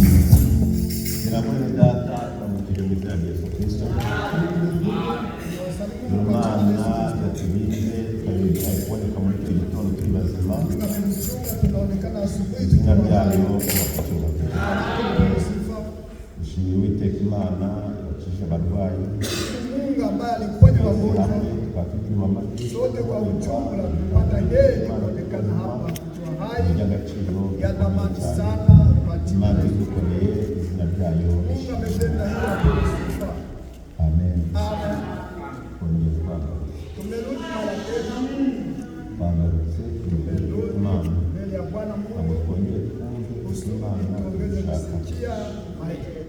Nyina data, turamukije mu izina rya Yesu Kristo. Imana yaturinze, ikaduha kuboneka muri icyo gitondo turi bazima. Ametuchunga, tunaonekana asubuhi Izina tukiwa ryayo hai. rirakucyubahiro. Sifa. Dushimiye Uwiteka Imana yakije abarwayi. Mungu ambaye aliponya wagonjwa. Hamwe tukaba tugira amajwi. Sote kwa ujumla tumepata heri kuonekana hapa tukiwa hai, By'agaciro ya thamani cyane. sana kwa jina Imana la Yesu. idukoreye, izina ryayo. Mungu ametenda hiyo, apewe sifa. Amen. Amen. Twongeye twagarutse. Tumerudi mara tena, Twagarutse imbere tumerudi y'Imana mbele ya Bwana ngo Mungu twongere twumve icyo kusudi Imana tuongeze ishaka. kusikia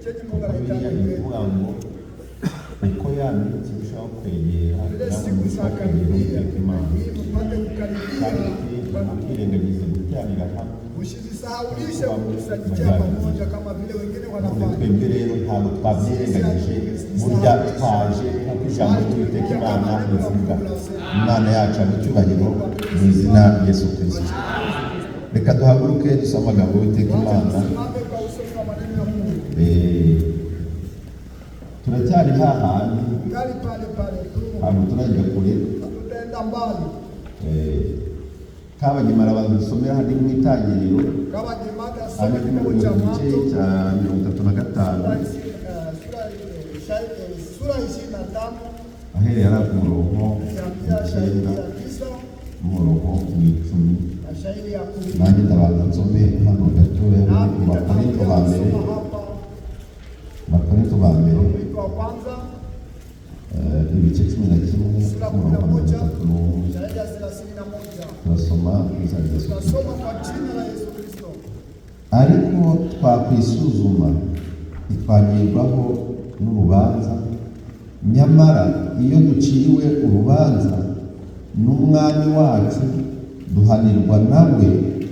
chenye Mungu Bibiliya anahitaji ivuga kwetu. ngo uko ya minsi irushaho kwegera, Vile namwe siku murushaho za kwegera karibia, Uwiteka Imana. ili mpate kukaribia Kandi Bwana Mungu. ntimukirengagize guteranira hamwe. Usijisahaulishe kukusanyikia pamoja kama vile wengine None wanafanya. twebwe rero ntabwo twabyirengagije, burya twaje nk'uko ijambo ry'Uwiteka Imana rivuga. Imana yacu abe icyubahiro mu izina rya Yesu Kristo. Reka duhaguruke dusome amagambo y'Uwiteka Wacha Imana. tusimame kwa usomi wa maneno ya Mungu. Turacyari hahandi. Ngali pale pale tu, Ntabwo turajya kure. hatutaenda mbali. Kabagema arabanza dusomera hano mu Itangiriro, Kama Jemada soma hanyuma kitabu cha mu gice Mwanzo cya 35, sura 25, ahereye ari ku murongo kuanzia shairi 9 ya 9 n'umurongo wa 10. na shairi ya 10. Nanjye ndabanza nsome hano gatoya Nami mu Bakorinto nitatangulia ba mbere. kusoma hapa Bakorinto ba mbere, Wakorintho wa kwanza, ibice 11, sura kumi umurongo na wa moja 31. Shairi ya 31. Turasoma mu izina rya Yesu Kristo. Tutasoma kwa jina la Yesu Kristo. Ariko twakwisuzuma ntitwagirwaho n'urubanza, nyamara iyo duciriwe urubanza n'Umwami wacu, duhanirwa nawe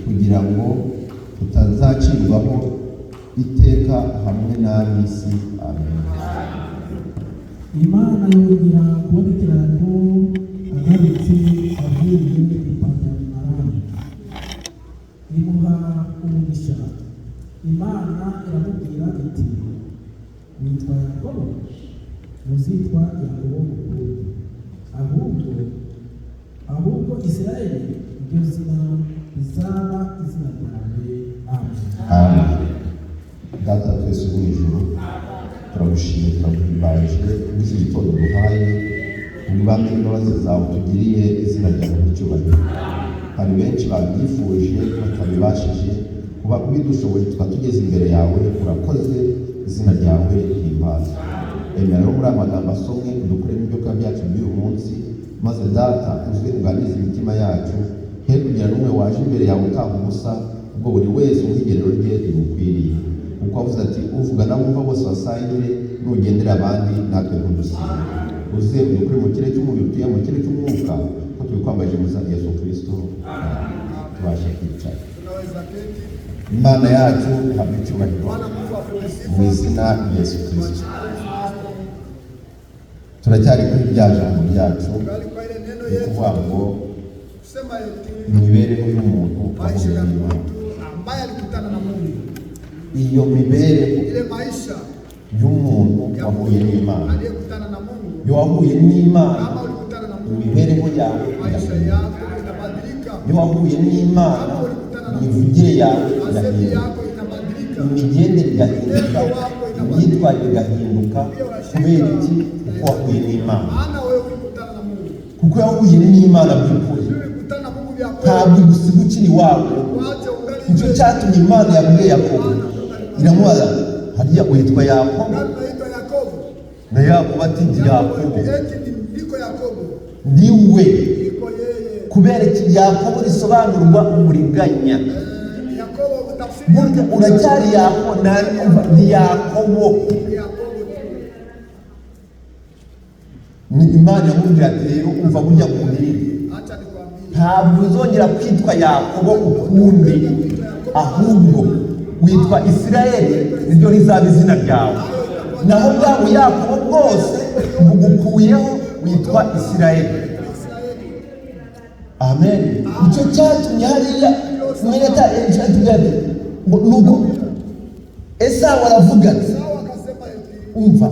kugira ngo tutazacirwaho iteka hamwe n'ab'isi. Amen. Imana yongera kubonekera Yakobo agarutse avuye i Padanaramu, imuha umugisha. Imana iramubwira iti: "Witwa Yakobo, ntuzitwa Yakobo ukundi, ahubwo Isirayeli iryo zina rizaba izina ryawe." Amen. Amen. Data twese uri mu ijuru, turagushimye, turaguhimbaje muri iki gitondo duhaye ubwami n'imbabazi zawe tugiriye. Izina ryawe n'icyubahiro. Hari benshi babyifuje batabibashije, kuba ubidushoboye tukaba tugeze imbere yawe, urakoze, izina ryawe rihimbazwe. Emera rero muri aya magambo asomwe udukuremo ibyo kurya byacu by'uyu munsi, maze Data uze uganirize imitima yacu, he kugira n'umwe waje imbere yawe utanga ubusa, ubwo buri wese umuha igerero rye rimukwiriye, kuko avuze ati: "Uvuga n'abumva bose basangire, nugendera abandi natwe ntudusige." Uze udukure mu kirere cy'umubiri utuye mu kirere cy'umwuka, ko tubikwambaje mu izina rya Yesu Kristo. Tubashe kwicara. Tunaweza keti. Imana yacu ihabwa icyubahiro Bwana Mungu apewe sifa. mu izina rya Yesu Kristo. Kwa jina la Yesu Kristo. Turacyari kuri rya jambo ryacu, Tungali kwa ile neno ni yetu ukuvuga ngo kusema eti imibereho y'umuntu maisha wahuye ya n'Imana. mtu ambaye alikutana na Mungu, Iyo mibereho ile maisha y'umuntu ya wahuye mtu n'Imana, aliyekutana na Mungu. iyo wahuye n'Imana, Kama ulikutana na Mungu, imibereho yawe maisha irahinduka. yako inabadilika. Iyo wahuye n'Imana, imivugire yawe Masemi irahinduka, yako inabadilika, imigendere igahinduka, imyitwarire igahinduka. Kubera iki? Kuko wahuye n'Imana. Maana wewe ulikutana na Mungu. Kuko yahuye n'Imana by'ukuri, Wewe ulikutana na Mungu vya ntabwo kweli, igusiga ukiri iwawe. wache ungali Nicyo wewe. cyatumye Imana yabwiye Yakobo, iramubaza: "Harya witwa Yakobo?" Ungali unaitwa Yakobo? Na Yakobo ati: "Ndi Yakobo Yakobo." eti niko Yakobo, Ndi we. niko yeye. Kubera iki? Yakobo risobanurwa umuriganya. Yakobo tafsiri Burya yake uracyari Yakobo, nanyumva ni Yakobo. ni Yakobo tu. Ni Imana yamubwira ati: "Rero umva, burya nkubwire, Acha nikwambie, ntabwo uzongera kwitwa Yakobo ukundi, ahubwo witwa Isirayeli, niryo rizaba izina ryawe." hayo itakuwa Naho bwa Buyakobo bwose bugukuyeho, witwa Isirayeli. Amen. Nicyo cyatumye hariya mwene atubwira ati ngo nuko Esawu aravuga ati, Esau akasema hivi, umva,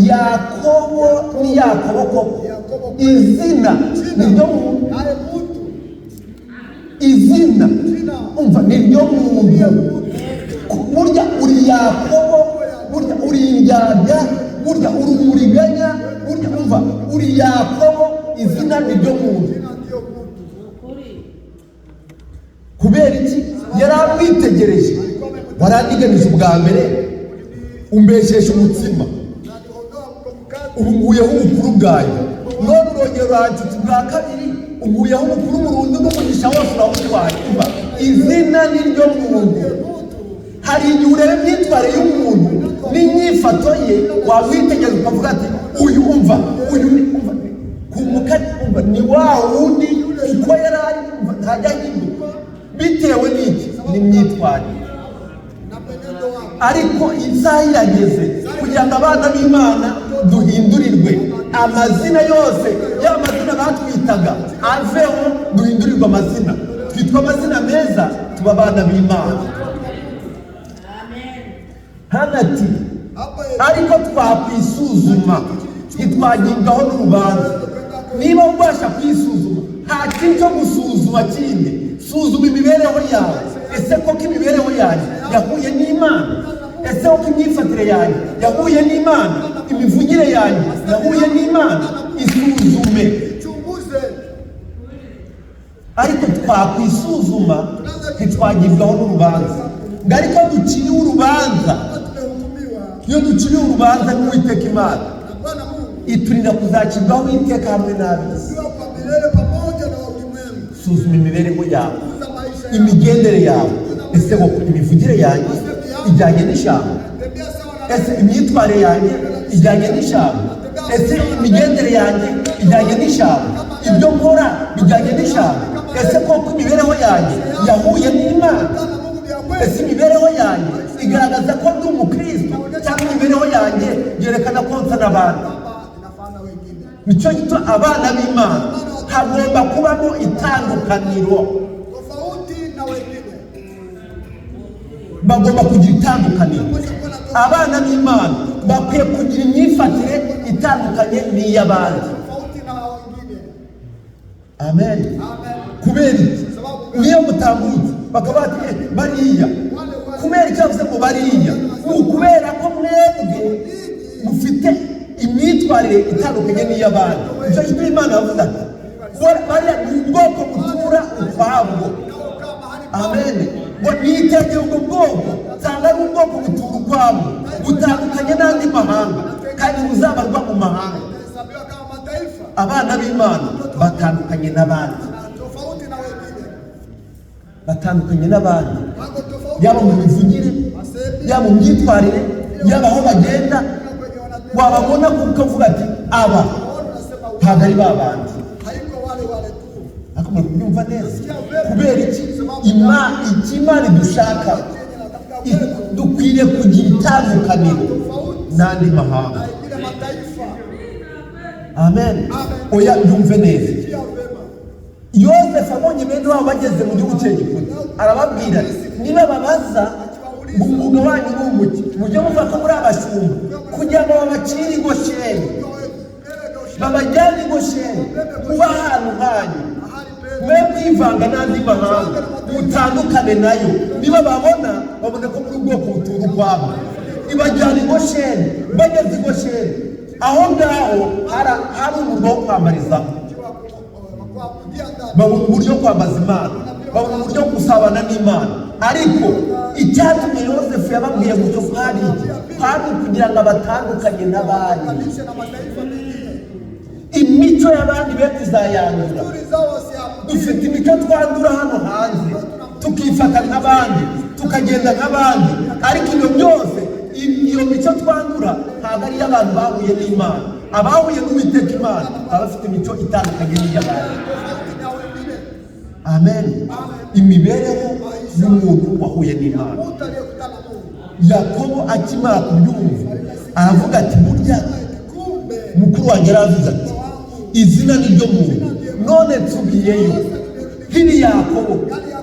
Yakobo ni Yakobo koko, izina niryo muntu. Naye mtu Izina, umva, niryo muntu. Burya uri Yakobo, burya uri indyarya, burya uri umuriganya, burya, umva, uri Yakobo, izina niryo muntu. Jina ndiyo mtu. Kubera iki? Yari amwitegereje. Warandiganije ubwa mbere, umbeshesha umutsima, Na niondoa mko mkate, ubu nguyeho ubukuru bwanjye, none urongera uranshutse ubwa kabiri, unguyeho ubukuru burundu, n'umugisha wose urawutwaye. Umva, izina ni ryo muntu. Hari igihe ureba imyitwarire y'umuntu n'inyifato ye, wamwitegereza ukavuga ati uyu, umva, uyu ni, umva, ku mukati, umva, ni wa wundi uko yari ari, umva, ntajya ahinduka. Bitewe n'iki? N'imyitwarire na mwenendo wako. Ariko isaha irageze kugira ngo abana b'Imana duhindurirwe amazina yose. Ya mazina batwitaga aveho, duhindurirwe amazina, twitwa amazina meza, tuba abana b'Imana. Hano ati Hapa ariko twakwisuzuma ntitwagibwaho n'urubanza. Niba ubasha kwisuzuma, nta kintu cyo gusuzuma kindi. Suzuma imibereho yawe. Ese koko imibereho yanjye yahuye n'Imana? Ese koko imyifatire yanjye yahuye n'Imana? Imivugire yanjye yahuye n'Imana? Isuzume. Chunguze. Ariko twakwisuzuma ntitwagibwaho n'urubanza. Ngo ariko duciriwe urubanza, Kama tumehukumiwa iyo duciriwe urubanza n'Uwiteka Imana, na Bwana Mungu, iturinda kuzacibwaho iteka hamwe n'ab'isi. tukiwa kwa milele pamoja na ulimwengu. Suzuma imibereho yawe, Kuza maisha yako. imigendere yawe. Ese koko imivugire yanjye ijyanye n'ijambo? Tembea sawa na Ese imyitwarire yanjye ijyanye n'ijambo? Ese imigendere yanjye ijyanye n'ijambo? Ibyo nkora bijyanye n'ijambo? Ese koko imibereho yanjye yahuye n'Imana? na Mungu ni ya kweli. Ese imibereho yanjye igaragaza ko ndi umukristo, cyangwa imibereho yanjye yerekana ko nsa n'abandi? Kama inafanana wengine. Nicyo gito abana b'Imana hagomba kubamo itandukaniro. Tofauti na wengine. Bagomba kugira itandukaniro. Abana b'Imana bakwiye kugira imyifatire itandukanye n'iy'abandi. Tofauti na wengine. Amen. Amen. Kubera iki? Niyo mutambutse bakaba bati: "Eh, bariya." Kubera icyo bavuze ngo bariya, ni ukubera ko mwebwe mufite imyitwarire itandukanye n'iy'abandi. Icyo gituma Imana yavuze ati: "Bariya ni ubwoko butura ukwabwo." Amen. Ngo nitegeye ubwo bwoko, nsanga ari ubwoko butura ukwabwo, butandukanye n'andi mahanga, kandi buzabarwa mu mahanga. Itahesabiwa kama mataifa Abana b'Imana batandukanye n'abandi, na tofauti na wengine. batandukanye n'abandi, Wako tofauti yaba mu mivugire, yaba mu myitwarire, yaba aho bagenda. kwenye wanatembea. Wababona ukavuga ati aba Waona unasema ntabwo ari ba bandi. Haiko wale wale tu. Ariko muri kubyumva neza? Kubera iki? Icyo Imana idushaka, Chenye natafuta kwetu dukwiriye kugira itandukaniro n'andi mahanga. Na ingine mataifa. Amen. Oya, yumve neza. Sikia vema. Yosefu abonye bene wabo bageze mu gihugu cy'Egiputa, arababwira ati niba babaza ngo umwuga wanyu ni umuki, mujye muvuga ko muri abashumba, kugira ngo babacire i Gosheni, babajyane i Gosheni, muba ahantu hanyu, mwe kwivanga n'andi mahanga, mutandukane nayo. Niba babona, babone ko muri ubwoko butura ukwabo. Ibajyana i Gosheni. Bageze i Gosheni, aho ngaho hari umurwa wo kwambarizamo. Kuabudia ndani. Babona uburyo bwo kwambaza Imana, babona uburyo bwo gusabana n'Imana. Ariko icyatumye Yosefu yababwiye gutyo kwari iki? Kwari ukugira ngo abatandukanye n'abandi. Kalishe na mataifa mengine. Imico y'abandi be kuzayandura. Desturi zao wasiambukize. Dufite imico twandura hano hanze, tukifata nk'abandi, tukagenda nk'abandi, ariko ibyo byose, iyo mico twandura ntabwo ari iy'abantu bahuye n'Imana. Abahuye n'Uwiteka Imana baba bafite imico itandukanye n'iy'abandi. Tofauti na wengine. Amen. Imibereho y'umuntu wahuye n'Imana. Mtu aliyekutana Mungu. Yakobo akimara kubyumva, Aravuga ati burya Kumbe mukuru wanjye yaravuze ati izina ni ryo muntu. None nsubiyeyo nkiri Yakobo,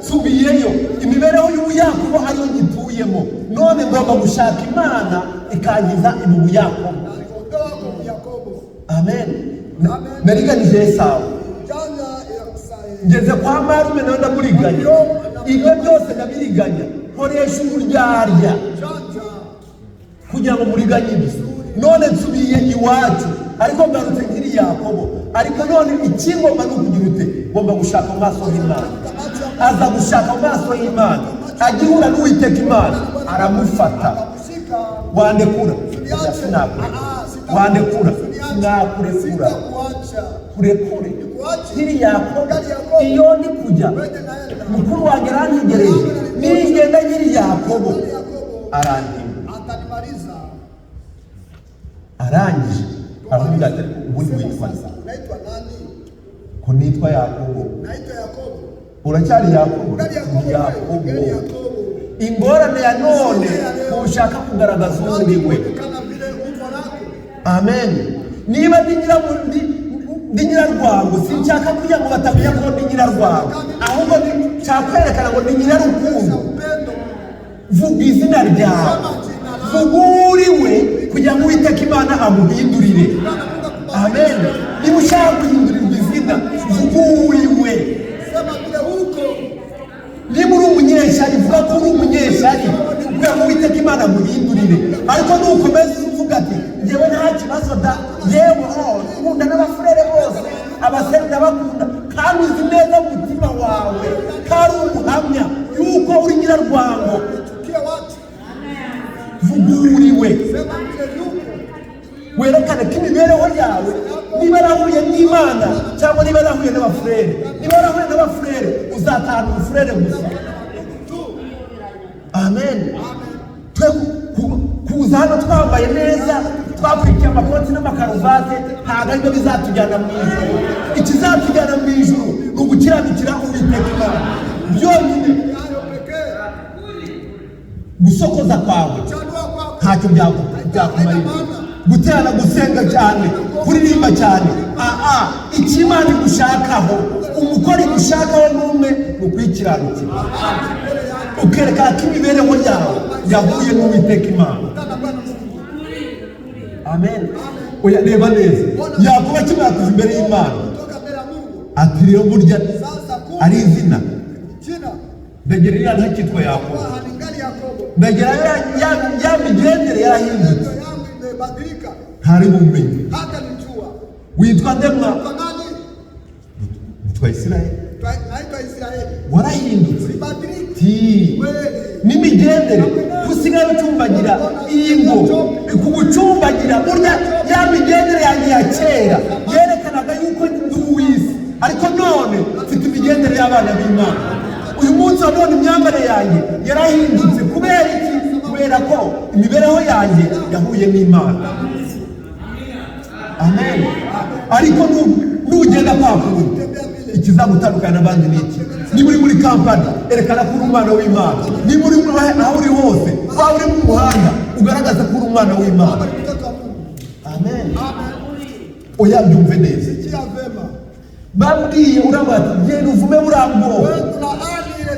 nsubiyeyo imibereho y'ubuyakobo ariyo ngituyemo. None ngomba gushaka Imana ikangiza ibu buyakobo. Aliondoa kwa Yakobo. Amen. Nariganije Esawu, Jana ya Israeli. ngeze kwa marume nawe ndamuriganya. Ibyo byose ndabiriganya, nkoresha uburyarya Janja kugira ngo muriganye ibyo. None nsubiye iwacu, ariko ngarutse nkiri Yakobo. Ariko none ikingomba ni ukugira ute? Ngomba gushaka mu maso h'Imana. Aza gushaka mu maso y'Imana, agihura n'Uwiteka Imana aramufata. Akamshika. Wandekura? Usiniache. Sinakurekura. Ah, sitakuacha. Wandekura? Usiniache. Sinakurekura. Sitakuacha. Kurekure. Nikuache. Nkiri Yakobo Ngali Yakobo. iyo ndi kujya, Wende naenda. mukuru wanjye arantegereje. Ningenda nkiri Yakobo, Ngali Yakobo arandima. atanimaliza. Arangije aravuga ati ubundi witwa nde? Sasa unaitwa nani? Ko nitwa Yakobo. Naitwa Yakobo. Uracyari Yakobo? Ngali Yakobo. Ndi Yakobo. Ngali Yakobo. Ingorane ya none, ntushaka kugaragaza uwo uri we. Kuonekana vile uko nako. Amen. Niba ndi ndi nyirarwango, sinshaka kugira ngo batamenya ko ndi nyirarwango, ahubwo nshaka kwerekana ngo ndi nyirarukundo. Upendo. Vuga izina ryawe, vuga uwo uri we, kugira ngo Uwiteka Imana amuhindurire. Amen. Niba ushaka guhindurirwa izina, vuga uwo uri we. Sema vile uko. Niba uri umunyeshyari, vuga ko uri umunyeshyari kugira ngo Uwiteka Imana amuhindurire. Ariko nukomeza uvuga ati njyewe nta kibazo da, yewe, oh, nkunda n'abafurere bose, abasore ndabakunda, kandi uzi neza mu mutima wawe ko ari umuhamya yuko uri nyirarwango, Chukia watu. vuga uwo uri we. Sema vile yuko. Werekane ko imibereho yawe, niba yarahuye n'Imana cyangwa niba yarahuye n'abafurere. Niba yarahuye n'abafurere, uzatahana ubufurere gusa. Amen. Twe kuza hano twambaye neza, twakurikiye amakoti n'amakaruvate, ntabwo aribyo bizatujyana mu ijuru. Ikizatujyana mu ijuru ni ugukiranukira Uwiteka Imana byonyine. Hayo pekee. Gusokoza kwawe Chanua kwako. ntacyo byakumarira, guterana, gusenga cyane, kuririmba cyane, aa icyo Imana igushakaho, umukoro igushakaho n'umwe, ni ukwikiranukira, ukerekana ko imibereho yawe yahuye n'Uwiteka Imana. Kutana Bwana Mungu. Amen. Oya, reba neza, Yakobo akimara kuva imbere y'Imana, Kutoka mbele ya Mungu. ati rero burya Sasa kumbe ari izina. Jina Ndagera iriya ntakitwa Yakobo. kwa halingali Yakobo. Ndagera ya migendere yarahindutse. Ndoto yangu imebadilika. Ntari bumenye. Hata nijua. Witwa ndemwa? Kwa nani? Witwa Isirayeli. Naitwa Israeli. Warahindutse? Badilika. Ti Kweli. n'imigendere kusigaye ucumbagira iyi ngo kugucumbagira. Burya ya migendere yanjye ya kera yerekanaga yuko ndi uw'isi, ariko none mfite imigendere y'abana b'Imana. Uyu munsi wa none imyambarire yanjye yarahindutse. Kubera iki? Kubera ko imibereho yanjye yahuye n'Imana. Amen. Ariko nugenda kwa kundi, ikizagutandukanya n'abandi ni iki? Niba uri muri kampani, erekana ko uri umwana w'Imana. Niba uri aho uri hose, waba uri mu muhanda, ugaragaza ko uri umwana w'Imana. Ni mtoto wa Mungu. Amen. Oya, byumve neza. Sikia vema. Babwiye uravuga ati genda uvume buriya bwoko. Wewe tulaani ile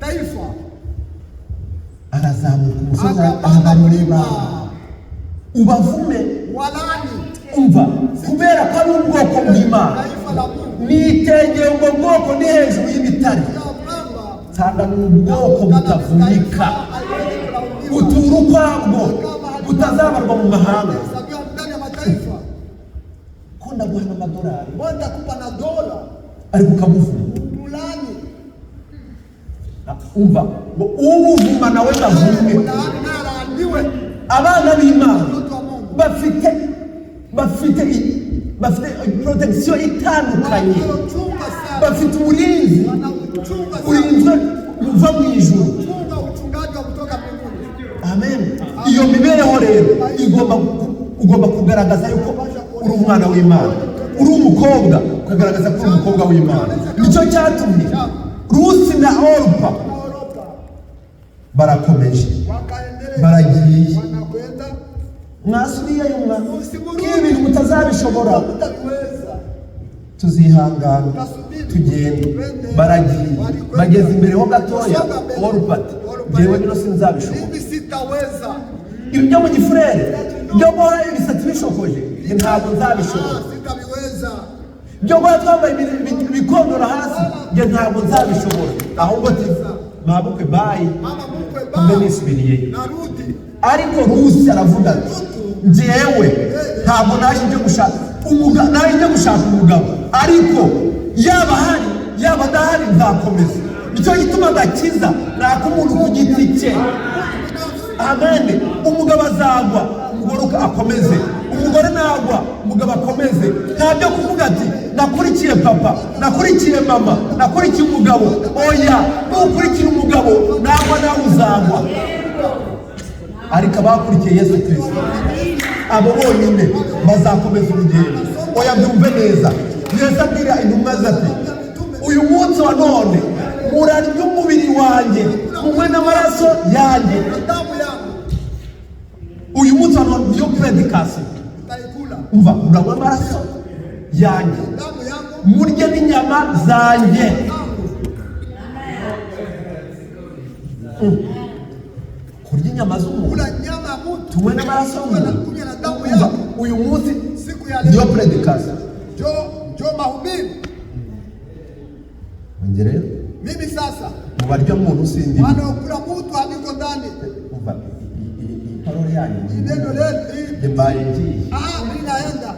taifa. Arazamuka umusozi, Akapanda arabareba. mlima. Ubavume. Walani Umva, kubera ko ari ubwoko bw'Imana, taifa la Mungu. nitegeye ubwo bwoko ni hejuru y'ibitare, Ya mwamba. nsanga ni ubwoko butavunika, Haiwezi kulaumiwa. butura ukwabwo, butazabarwa mu mahanga. Hesabiwa ndani ya mataifa. Ko ndaguha n'amadolari, Mbona nitakupa na dola? ariko ukamuvuma. Mulani. Umva ngo ubuvuma nawe bavume. Mulaani naye alaaniwe. Abana b'Imana Mtoto wa Mungu. bafite protection itandukanye. Wanachunga sana. Bafite uburinzi, Wanachunga sana. burinzwe buva mu ijuru. Chunga uchungaji wa kutoka mbinguni. Amen. Iyo mibereho rero ugomba kugaragaza yuko uri umwana w'Imana, uri umukobwa ukagaragaza ko uri umukobwa w'Imana. Nicyo cyatumye Rusi na Orupa Na Oropa barakomeje, wakaendelea. baragiye. Wanakwenda. Mwasubiyeyo mwa Usimurudi. ko ibintu mutazabishobora. Mtaviweza. Tuzihangana Tutasubiri. tugenda. Twende. Baragiye, Walikwenda. bageze imbere ho gatoya. Kusonga mbele. Orupa ati Orupa njyewe ati, bino sinzabishobora. Mimi sitaweza. Ibi byo mu gifurere byo guhora ibisatsi bishokoje, njye ntabwo nzabishobora. Ah, sitaviweza. Byo guhora twambaye ibikondora hasi, njye ntabwo nzabishobora. Ahubwo ati mabukwe, bye. Mama mkwe, Mbe ba. nisubiriyeyo. Narudi. Ariko Rusi aravuga ati njyewe ntabwo naje njye gushaka umugabo, naje njye gushaka umugabo, ariko yaba ahari yaba adahari nzakomeza. Nicyo gituma agakiza ni ak'umuntu ku giti cye. Amen. Umugabo azagwa, umugore akomeze. Umugore nagwa, umugabo akomeze. Nta byo kuvuga ati nakurikiye papa, nakurikiye mama, nakurikiye umugabo. Oya, nukurikira umugabo nagwa nawe uzagwa. Ariko abakurikiye Yesu Kirisito, abo bonyine bazakomeza urugendo. Oya, byumve neza. Yesu abwira intumwa ze ati uyu munsi wa none murarya umubiri wanjye, munywe n'amaraso yanjye. Na damu yangu. Uyu munsi wa none niyo prédication. Mtaikula. Umva, muranywa amaraso yanjye, Damu yangu. murye n'inyama zanjye. Zangu. Kurya inyama z'umuntu, Kula nyama ya mtu. tunywe n'amaraso y'umuntu. Kunywa na damu Umva, yangu. uyu munsi Siku ya niyo leo. prédication. Njo njo mahubiri. Njye rero Mimi sasa mu barya muntu sindi. wanaokula mtu aliko ndani. Umva, iyi parole yanyu Hii neno lenu hii. njye mbaye ngiye. Ah, mimi naenda.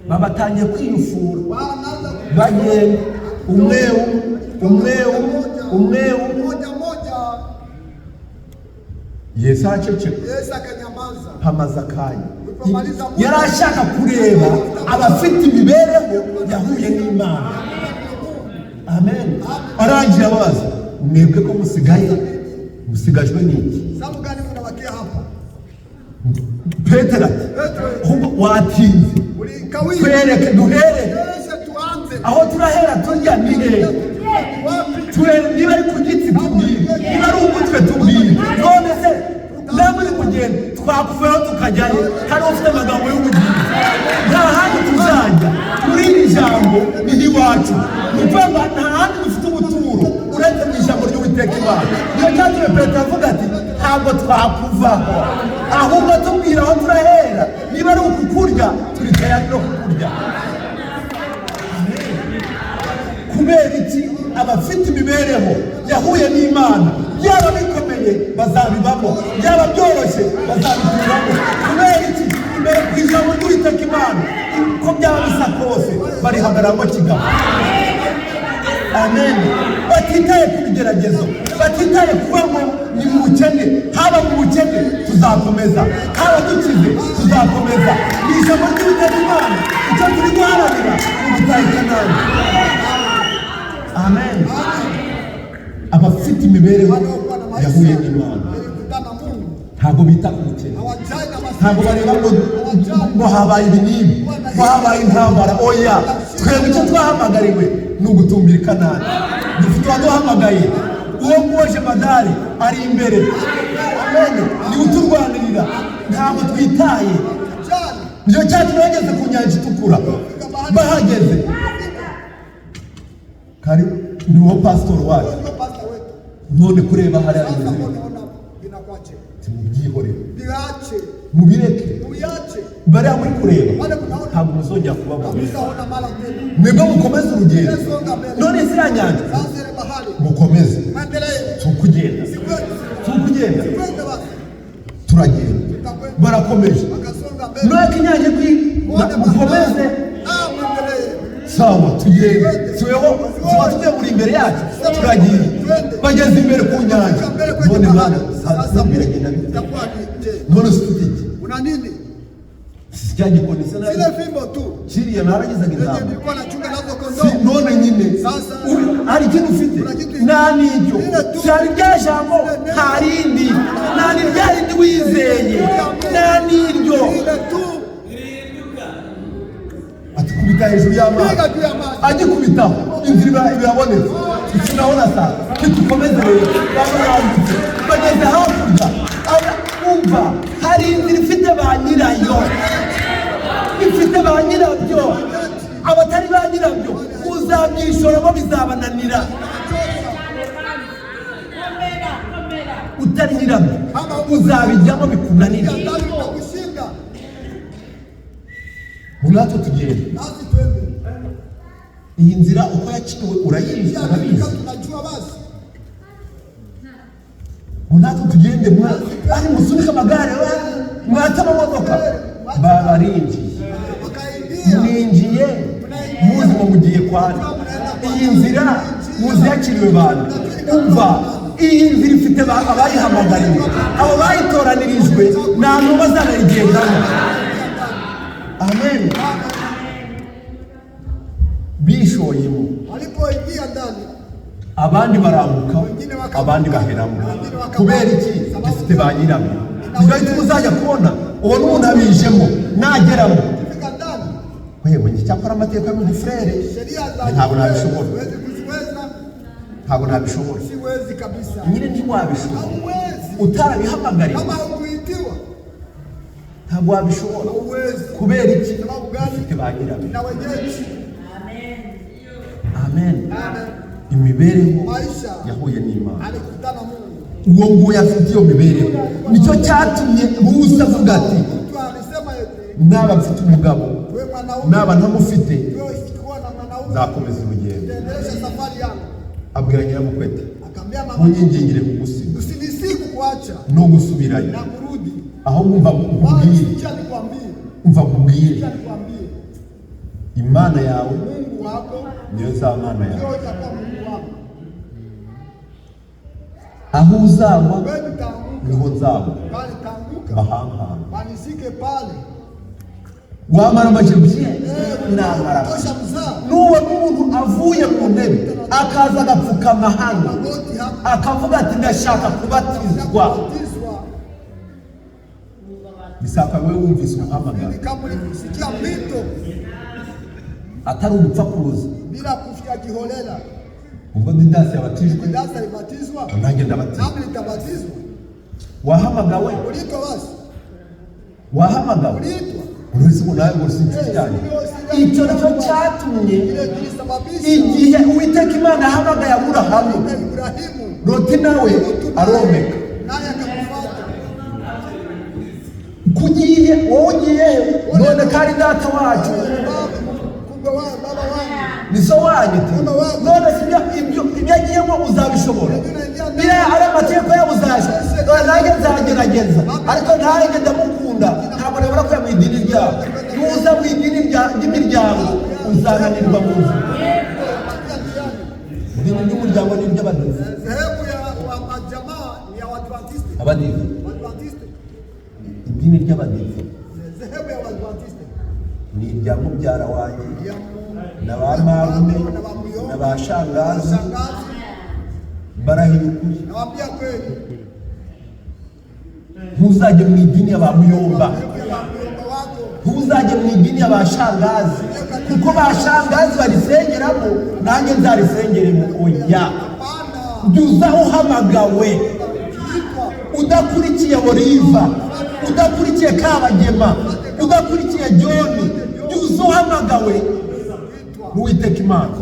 Babatangiye kwiyufura. Wanaanza Bagenda umwe umwe, umwe umwe, umwe. Moja moja. Yesu araceceka. Yesu akanyamaza. Hamaze akanya, yari ashaka kureba abafite imibereho yahuye n'Imana. Amen. Arangiye ababaza mwebwe ko musigaye, musigajwe n'iki? Sababu gani mnabakia hapa? Petero ati ahubwo watinze. Ulikawia. Twereke duhere. Kesho tuanze. Aho turahera turya ni hehe? Wapi? Turebe niba ari ku giti tubwire, niba ari umutwe tubwire. None se namwe uri kugenda twakuvaho tukajyayo? Hari ufite amagambo y'ubugingo. Nta handi tuzajya, muri iri jambo niho iwacu. Ni ukuvuga ngo nta handi dufite ubuturo uretse mu ijambo ry'Uwiteka Imana. Niyo cyatumye Petero avuga ati ntabwo twakuvaho, ahubwo tubwira aho turahera. Niba ari ukukurya, turi tayari no kukurya. Kubera iki? Abafite imibereho yahuye n'Imana, byaba bikomeye bazabibamo, byaba byoroshye bazabikuramo. Kubera iki? Imbere ku ijambo ry'Uwiteka Imana, uko byaba bisa kose barihagararamo kigabo. Amen. Batitaye ku bigeragezo, batitaye kuba ngo ni mu bukene, haba mu bukene tuzakomeza, haba dukize tuzakomeza. Ni ijambo ry'Uwiteka Imana. Icyo turi guharanira ni ugutaha i Kanani. Amen. Abafite imibereho Wanaokuwa na maisha yahuye n'Imana ilikutana Mungu. ntabwo bita ku bukene. Hawajali na masikini. Ntabwo bareba ngo Hawajali. ngo habaye ibi n'ibi, ngo habaye intambara. Oya, twebwe icyo twahamagariwe ni ugutumbira i Kanani. Dufite uwaduhamagaye, uwo nguwo jemadari ari imbere. Amen. Niwe uturwanirira, ntabwo twitaye. Hawajali. Nicyo cyatumye bageze ku Nyanja Itukura, bahageze kari ni wo pasitori wacu. Ndio pastor wetu. None kureba hariya Sasa bimeze mbona bite? unaona vinakuache. Mubyihorere. Viache. Mubireke. Uyache. Bariya muri kureba Wale mnaona ntabwo muzongera kubabona. hamtaona mara tena. Mwebwe mukomeze urugendo. Songa mbele. None ziriya nyanja, Sasa ile bahari. mukomeze. Muendelee. Si ukugenda? Si kweli. Si ukugenda? Si kwenda basi. Turagenda. Tutakwenda. Barakomeje. Wakasonga mbele. None inyanja kwi Muone mukomeze. bahari. Ah, muendelee. Sawa, tugende. Tuweho tuba tutegura imbere yacu, turagiye. Bageze imbere ku nyanja. Fika mbele kwenye None bahari. mwana, Sasa biragenda bite? itakuwa ni je? None se ufite iki? Una nini? Cya gikoni se Zile fimbo tu kiriya naragizaga zenye intama. nilikuwa nachunga nazo Si kondoo. none nyine Sasa hari ikintu ufite? Kuna kitu- Nta n'icyo. Ile tu. Cyari rya jambo, nta rindi, nta ni rya rindi wizeye, nta n'iryo. Ile tu. Atikubita hejuru y'amazi. Piga juu ya maji. Agikubitaho inzira irabonetse. Tunabona saa ntitukomeze rero. Bamwe bambutse bageze hakurya. Umva, hari inzira ifite ba nyirayo. nyirayo, bifite ba nyirabyo. Abatari ba nyirabyo uzabyishoramo bizabananira. Utari nyirabyo uzabijyamo bikunanira. Ndani utakushinda. Natwe tugenda. Nasi twende. Iyi nzira uko yaciwe urayizi? Njia Urabizi? katika tunajua basi. Ngo natwe tugende, ari musunike amagare, mwate amamodoka, babarinjiye. Wakaingia. Mwinjiye muzi ngo mugiye kwana. Iyi nzira muzi yakiriwe bantu. Umva, iyi nzira ifite abayihamagariwe, abo bayitoranirijwe, nta n'umwe azanayigendamo. Amen. Bishoyemo. Walipoingia ndani Abandi barambuka, abandi baheramo. Kubera iki? Gifite ba nyirabyo. Nibyo bituma uzajya kubona ubona umuntu abijemo, nageramo fika ndani yewe, cyakora amateka y'umufurere sheria za ntabwo nabishobora. Siwezi kuziweza. Ntabwo nabishobora. Siwezi kabisa. Nyine ntiwabishobora. Hauwezi. Utarabihamagariwe. Kama haukuitiwa. Ntabwo wabishobora. Hauwezi. Kubera iki? Sababu gani? Bifite ba nyirabyo. Na wenyeji. Amen. Amen. Imibereho Maisha yahuye n'Imana. Alikutana Mungu. Uwo nguwo afite iyo mibereho, nicyo cyatumye Rusi avuga ati: Mtu alisema eti "Naba mfite umugabo, wewe mwanaume, naba ntamufite, wewe usikuwa na mwanaume, nzakomeza urugendo." utaendelesha safari yangu. Abwira nyiramukwete: Akaambia mama, "Ntunyingingire kugusiga usinisiku kuacha no gusubirayo, na kurudi. aho mwumva Bali nkubwire." sikia nikwambie, Umva nkubwire. sikia nikwambie, Imana yawe Mungu wako niyo nzaba Mana yawe. ndio itakuwa Mungu wako. Aho uzagwa Wewe nitaanguka, niho nzagwa, bali nitaanguka, bahampamba." banisike pale. Wamara amajebye Eh, namara. tosha mzaa Nubona umuntu avuye mu ntebe akaza agapfukama hano, magoti hapa akavuga ati: "Ndashaka kubatizwa." kubatizwa. Bisaba wowe wumvise umuhamagaro, Mimi kama ulikusikia mwito atari ugupfa kuza. bila kufikia kiholela. Ubwo Didasi yabatijwe, Didasi alibatizwa, nanjye ndabatizwa. nami nitabatizwa. Wahamagawe. Uliitwa basi, Wahamagawe. uliitwa. Uretse ngo nawe ngo si inshuti yanjye. Icyo nicyo cyatumye Ile ilisababisha igihe Uwiteka Imana yahamagaye Aburahamu, Ibrahimu, Loti nawe Lutu aromeka. naye akamfuata. Kugiye wowe, ugiye he? None ko ari data wacu? Baba mkubwa wa baba wangu Ni so wanyu ti. None si ibyo agiyemo uzabishobora? Biriya ari amategeko yabo, uzaje? None nanjye nzagerageza, ariko nanjye ndamukunda, ntabwo nabura kujya mu idini ryabo. Nuza mu idini ry'imiryango uzananirwa mu nzira. Patia njiani. Idini ry'umuryango ni iry'Abadive. Sehemu ya wa majamaa ni ya Waadventiste. Abadive. Waadventiste. Idini ry'Abadive Sehemu ya Waadventiste. ni irya mubyara wanjye Ya mu na ba marume na ba muyomba, na ba shangazi. shangazi. Barahiye ukuri. Nawaambia kweli. Ntuzajye mu idini ya ba muyomba. Sehemu ya ba muyomba wako. Ntuzajye mu idini ya ba shangazi, kuko ba shangazi barisengeramo, nanjye nzarisengeremo. Oya. Hapana. Jya uza uhamagawe. Ukiitwa Udakurikiye Oliva, udakurikiye Kabagema, udakurikiye John, jya uza uhamagawe n'Uwiteka Imana.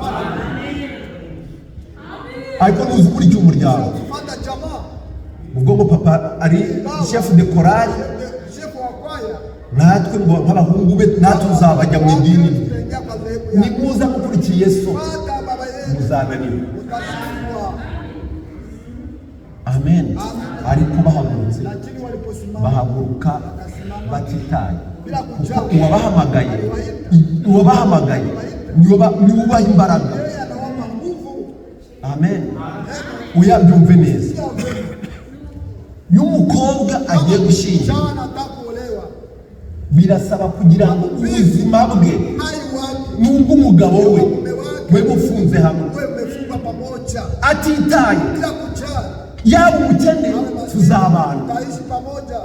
Ariko ntuzi ukurikiye umuryango, kufuata jamaa, ubwo ngo papa ari chef de chorale, chef wa kwaya, natwe ngo nk'abahungu be natwe uzabajya mu idini rye. tutaingia kwa dhehebu yake. Nimuza mukurikiye so, Fuata baba yetu, muzananirwa. utashindwa. Amen. Ariko bahagurutse, Lakini waliposimama bahaguruka batitaye, kuko uwabahamagaye, uwabahamagaye niwe ubaha imbaraga. Yeye anawapa nguvu. Amen. Uyabyumve neza. Iyo umukobwa agiye gushyingirwa, Sawa, anataka kuolewa, birasaba kugira ngo ubuzima bwe hai wake n'ubw'umugabo we bube bufunze hamwe, wewe mmefungwa pamoja atitaye bila kujali, yaba umukene, tuzabana. tutaishi pamoja.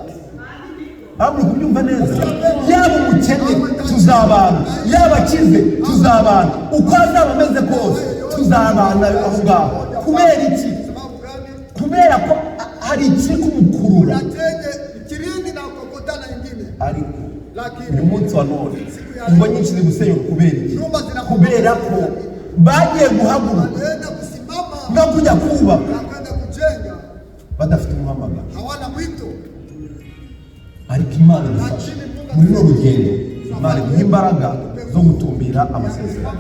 Aho muri kubyumva neza? Yaba umukene tuzabana, yaba akize tuzabana, uko azaba ameze kose tuzabana aho ngaho. Kubera iki? Sababu gani? Kubera ko hari ikiri kumukurura. Na chenye kirindi na kokotana ingine, Ariko Uyu munsi wa none ingo nyinshi ziri gusenyuka kubera iki? Kubera ko bagiye guhaguruka Wanaenda kusimama no kujya kubaka na kwenda kujenga, badafite umuhamagaro. Hawana mwito. Ariko Imana idufasha muri runo rugendo, Imana iduha imbaraga zo gutumbira amasezerano.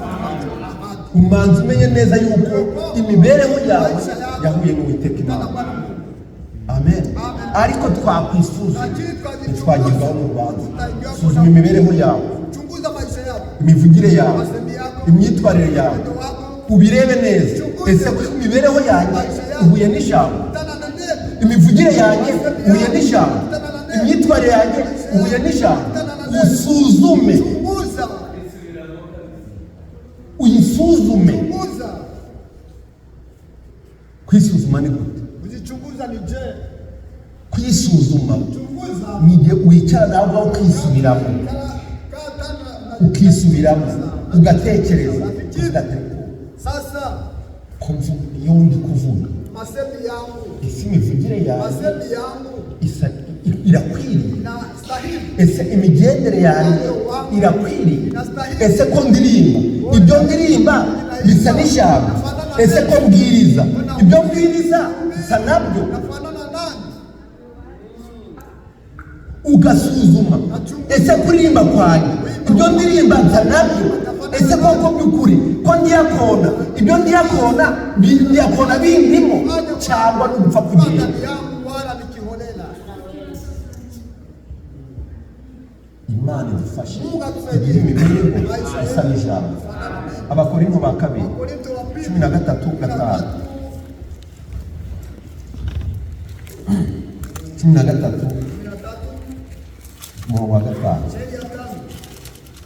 Umanza umenye neza yuko imibereho yawe yahuye n'Uwiteka Imana. Amen. Ariko twakwisuzuma ntitwagirwaho n'urubanza. Suzuma imibereho yawe, Chunguza maisha yako, imivugire yawe, imyitwarire yawe, ubirebe neza. Ese ko imibereho yanjye ihuye n'ijambo? kutana na neno, Imivugire yanjye ihuye n'ijambo? Imyitwarire yanjye ihuye n'ijambo? Usuzume, chunguza, uyisuzume. Chunguza. Kwisuzuma ni gute? Kujichunguza ni je? Kwisuzuma Chunguza. ni igihe wicara nawe ubwawe ukisubiramo, Kaa tena na ukisubiramo, ugatekereza, ukavuga ati, Sasa ko mvuga iyo ndi kuvuga, masemi yangu, ese imivugire yawe masemi yangu isa irakwiriye? inastahili? Ese imigendere yanjye irakwiriye? Ese ko ndirimba, ibyo ndirimba bisa n'ijambo? Ese ko mbwiriza, ibyo mbwiriza bisa nabyo? Nafanana nani? Ugasuzuma, ese kuririmba kwanjye, ibyo ndirimba nsa nabyo? Ese koko by'ukuri ko ndiyakona, ibyo ndiyakona ndiyakona bindimo cyangwa ni ugupfa kugenda? Ndani yangu wala nikiholela. Imana idufashe Mungu tugire atusaidie. imibereho Maisha isa yetu n'ijambo. kufanana neno. Abakorinto ba kabiri, Wakorinto wa pili 13:5, 13 umurongo wa 5, mstari ya 5.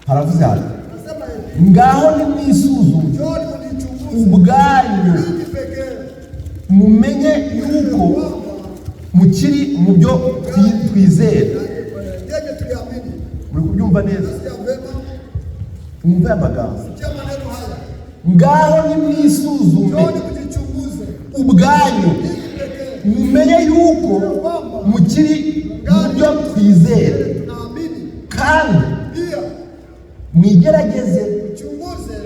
haravuze hati, Nasema hivi, ngaho nimwisuzume njooni mnichunguze ubwanyu, mimi pekee, mumenye yuko mukiri mu byo twizera. Yenye tuliamini. Muri kubyumva neza? Sikia vema, Mwumve aya magambo. sikia maneno haya. Ngaho nimwisuzume Njooni mjichunguze ubwanyu, mimi pekee, mumenye yuko mukiri mu byo twizera, yale tunaamini. kandi Pia mwigerageze. mchunguze,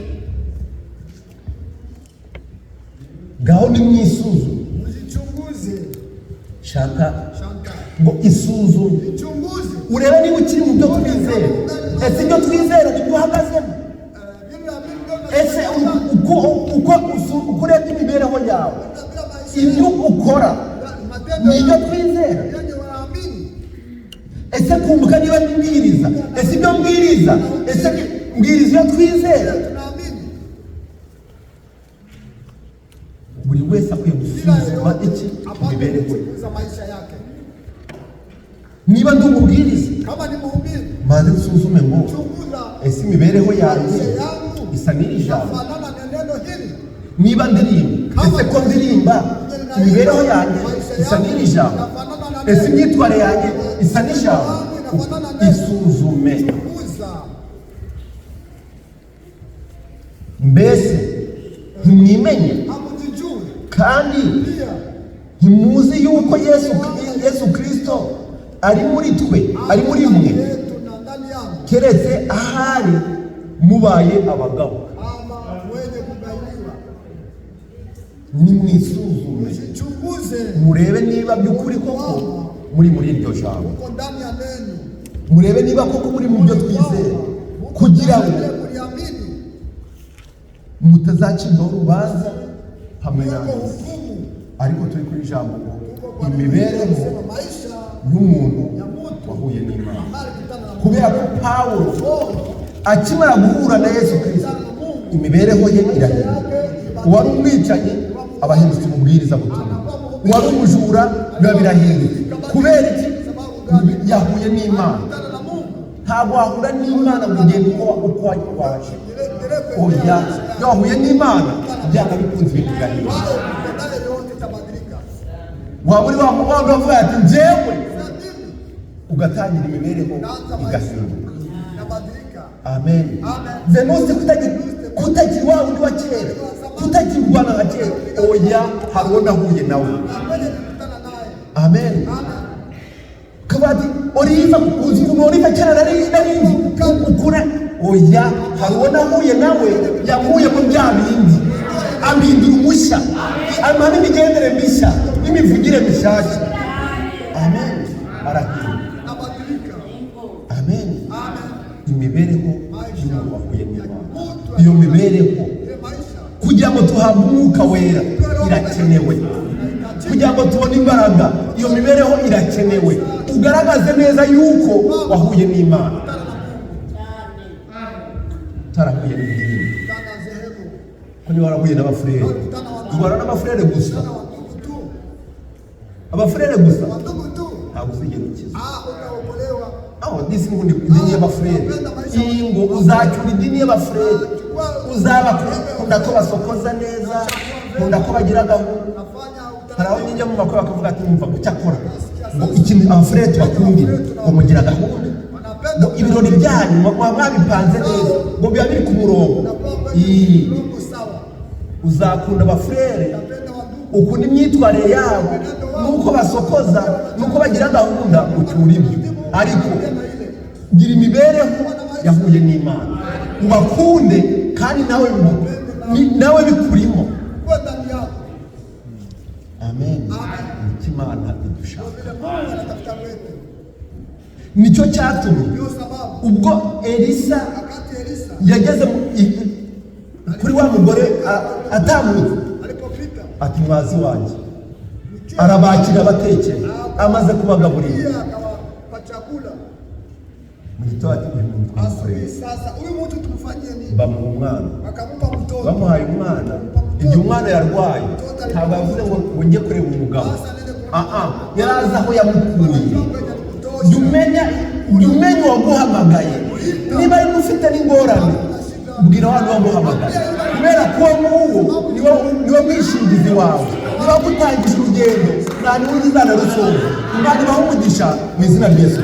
Ngaho nimwisuzume. mjichunguze. Shaka Shanta, ngo isuzume, jichunguze. urebe niba ukiri mu byo twizera. Ese ibyo twizera nibyo uhagazemo? Vile unaamini ndio Ese uko urebye imibereho yawe, unabila maisha ibyo ukora matendo ni ibyo twizera? yenye wanaamini. Ese kumbuka niba mbwiriza, ese ibyo mbwiriza, ese mbwiriza ibyo twizera? Tunaamini. Buri wese akwiye Kila gusuzuma yeyote iki apate imibereho ye. kuchunguza maisha yake. Niba ndi umubwiriza, Kama ni mhubiri, manze nsuzume ngo chunguza ese imibereho yanjye maisha yangu isa n'iri jambo? inafanana na neno hili. Niba ndirimba, ese ko ndirimba imibereho yanjye isa n'iri jambo? Ese imyitwarire yanjye isa n'ijambo? Isuzume. Chunguza. Mbese ntimwimenye? Hamjijui Kandi pia ntimuzi yuko Yesu Kristo ari muri twe, ari muri mwe, yetu na ndani yangu, keretse ahari mubaye abagabo. ama wenye kugailiwa. Nimwisuzume, Mjichunguze, murebe niba by'ukuri koko muri muri iryo jambo, uko ndani ya neno, murebe niba koko muri mu byo twizera, Muko kugira ndani ngo ya kuliamini, mutazacirwaho urubanza hamwe kuweko nanjye. hukumu. Ariko turi kuri ijambo ngo Tuko kwa neno imibereho linalosema maisha y'umuntu ya mtu wahuye n'Imana. ambaye alikutana na Mungu. Kubera ko Pawulo akimara guhura na Yesu Kristo, imibereho ye irahinduka. Uwari umwicanyi aba ahindutse umubwiriza butumwa, uwari umujura biba birahindutse. Kubera iki? Yahuye n'Imana. Alikutana na Mungu. Ntabwo wahura n'Imana ngo ugende uko waje. Oya, iyo wahuye n'Imana byanga bikunze ibintu birahinduka. Wao uko yote itabadilika. Waba uri wa wundi wavuga ati njyewe, Na mimi ugatangira imibereho naanza maisha igahinduka. inabadilika. Amen. Venuste kutakiri wa wundi wa kera, kutakiri urwana nka kera. Oya, hari uwo nahuye nawe. Na kweli nilikutana naye. Amen. Amen. Kavuga ati Olive, uzi ukuntu Olive kera nari nzi ukura? Oya, hari uwo nahuye nawe, yakuye mu bya bindi, ampindura umushya, ampa n'imigendere mishya n'imivugire mishyashya. Amen, arahinduka. Nabadilika. Amen. Amen. Imibereho y'umuntu wahuye n'Imana, iyo mibereho Ile maisha kugira ngo tuhabwe Umwuka Wera irakenewe, kugira ngo tubone imbaraga, iyo mibereho irakenewe. Ugaragaze neza yuko wahuye n'Imana, utarahuye n'idini. Kutana dhehebu. Ko niba warahuye n'abafurere, uhura n'abafurere gusa, Kutana wandugu tu. Abafurere gusa, Wandugu tu. Ntabwo uzigera ukizwa. Ah, utaokolewa. Aho disi ngo ni idini y'abafurere, iyi ngo uzacyura idini y'abafurere, uzabakunda ko basokoza neza, nkunda ko bagira gahunda. Nafanya Hari aho utaratibu. njya mu makuru bakavuga ati: "Mwumva ngo cyakora ngo ikintu abafurere tubakundira, ngo mugira gahunda, Wanapenda ngo ibirori byanyu muba mwabipanze neza, ngo biba biri ku murongo." Unakuwa kwenye Ii, mlongo sawa. uzakunda abafurere, Unapenda wandugu. ukunda imyitwarire yabo nuko basokoza nuko bagira gahunda, ucyura ibyo. Ariko gira imibereho yahuye n'Imana, ubakunde kandi nawe nawe bikurimo. Kuwa ndani yako. Amen. Amen. Nicyo Imana idushaka. Ndio vile Mungu anatafuta kwetu. Nicyo cyatumye Ndio sababu ubwo Elisa wakati Elisa yageze kuri wa mugore atambutse, alipopita ati: "Mwazi wanjye." Arabakira, abatekera, amaze kubagaburira, pia akawapa chakula. Mu gitondo ati: "Uyu muntu twamukoreye?" Asubuhi sasa, huyu mtu tumfanyie nini? Bamuha umwana. Wakamupa mtoto. Bamuhaye umwana, igihe umwana yarwaye, ntabwo yavuze ngo njye kureba umugabo. Ah, yari azi aho yamukuye. Anajua kwenye alikutosha. Jya umenya uwaguhamagaye. Niba ari ufite n'ingorane, bwira wa waguhamagaye, kubera ko uwo nguwo niwe mwishingizi wawe, niwe wagutangije urugendo, nta n'undi uzanarusoza. Imana ibahe umugisha mu izina rya Yesu.